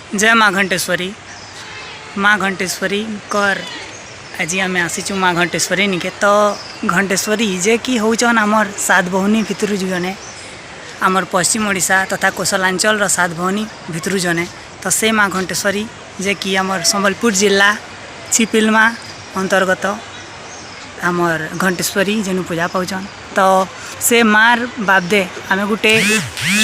ଜୟ ମା ଘଣ୍ଟେଶ୍ୱରୀ। ମା ଘଣ୍ଟେଶ୍ୱରୀଙ୍କର ଆଜି ଆମେ ଆସିଛୁ ମା ଘଣ୍ଟେଶ୍ୱରୀ ନିକେ। ତ ଘଣ୍ଟେଶ୍ୱରୀ ଯେ କି ହଉଛନ୍ ଆମର୍ ସାତ ଭଉଣୀ ଭିତରୁ ଜଣେ, ଆମର ପଶ୍ଚିମ ଓଡ଼ିଶା ତଥା କୋଶଲାଞ୍ଚଳର ସାତ ଭଉଣୀ ଭିତରୁ ଜଣେ। ତ ସେ ମା ଘଣ୍ଟେଶ୍ୱରୀ ଯେ କି ଆମର ସମ୍ବଲପୁର ଜିଲ୍ଲା ଚିପିଲମା ଅନ୍ତର୍ଗତ ଆମର୍ ଘଣ୍ଟେଶ୍ୱରୀ ଯେନୁ ପୂଜା ପାଉଛନ୍। ତ ସେ ମାର୍ ବାବଦେ ଆମେ ଗୁଟେ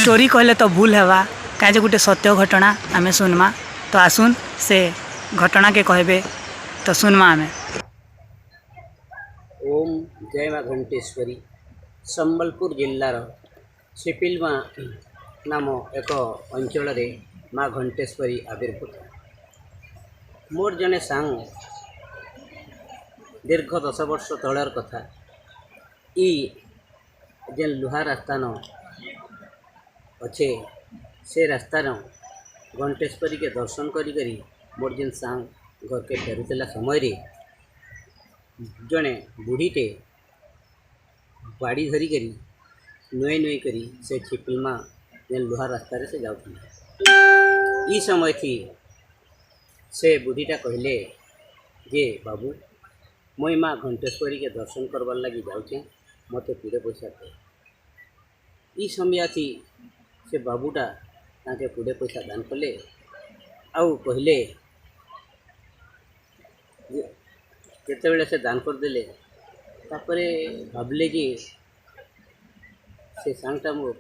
ଷ୍ଟୋରି କହିଲେ ତ ଭୁଲ ହେବା, କାଁ ଯେ ଗୋଟେ ସତ୍ୟ ଘଟଣା ଆମେ ଶୁନମା। ତ ଆସୁନ୍, ସେ ଘଟଣାକେ କହିବେ ତ ଶୁନମା ଆମେ। ଓମ୍ ଜୟ ମା ଘଣ୍ଟେଶ୍ୱରୀ। ସମ୍ବଲପୁର ଜିଲ୍ଲାର ସିପିଲମା ନାମ ଏକ ଅଞ୍ଚଳରେ ମା ଘଣ୍ଟେଶ୍ୱରୀ ଆବିର୍ଭୂତ। ମୋର ଜଣେ ସାଙ୍ଗ, ଦୀର୍ଘ 10 ବର୍ଷ ତଳର କଥା, ଇ ଯେନ୍ ଲୁହା ରାସ୍ତାନ ଅଛେ, ସେ ରାସ୍ତାନ ଘଣ୍ଟେଶ୍ୱରୀକେ ଦର୍ଶନ କରି କରି ମୋର ଯେନ୍ ସାଙ୍ଗ ଘରକେ ଫେରୁଥିଲା ସମୟରେ ଜଣେ ବୁଢ଼ୀଟେ ବାଡ଼ି ଧରିକରି ନୁଏଁ ନୁଏଁ କରି ସେ ଛିପିଲମା ଯେନ୍ ଲୁହା ରାସ୍ତାରେ ସେ ଯାଉଥିଲା। ଇ ସମୟ ଥି ସେ ବୁଢ଼ୀଟା କହିଲେ ଯେ, "ବାବୁ, ମୁଇଁ ମା ଘଣ୍ଟେଶ୍ୱରୀକେ ଦର୍ଶନ କରବାର୍ ଲାଗି ଯାଉଛେଁ, ମୋତେ 20 ପଇସା ଦେ।" ଇ ସମୟଥି ସେ ବାବୁଟା ତାଙ୍କେ 20 ପଇସା ଦାନ କଲେ ଆଉ କହିଲେ ଯେ, ଯେତେବେଳେ ସେ ଦାନ କରିଦେଲେ, ତାପରେ ଭାବିଲେ ଯେ ସେ ସାଙ୍ଗଟା ମୋର,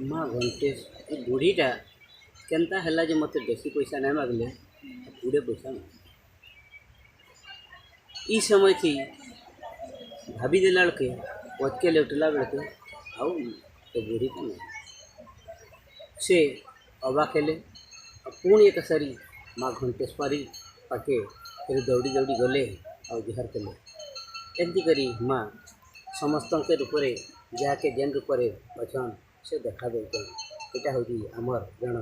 ମା ଘଣ୍ଟେଶ ଏ ବୁଢ଼ୀଟା କେନ୍ତା ହେଲା ଯେ ମୋତେ ବେଶୀ ପଇସା ନାଇଁ ମାଗଲେ, 20 ପଇସା ମାଗଲେ? ଇ ସମୟ ଥି ଭାବି ଦେଲା ବେଳକେ ପଛକେ ଲେଉଟିଲା ବେଳକେ ଆଉ ସେ ବୁଢ଼ୀଟା ନାଇଁ। ସେ ଅବାକ ହେଲେ ଆଉ ପୁଣି ଏକାସାରି ମା ଘଣ୍ଟେଶ୍ୱରୀ ପାଖେ ଫେର ଦୌଡ଼ି ଦୌଡ଼ି ଗଲେ ଆଉ ଜୁହାର କଲେ। ଏମିତି କରି ମା ସମସ୍ତଙ୍କ ରୂପରେ, ଯାହାକେ ଯେନ୍ ରୂପରେ ଅଛନ୍, ସେ ଦେଖା ଦେଉଛନ୍। ଏଇଟା ହେଉଛି ଆମର୍ ଜଣ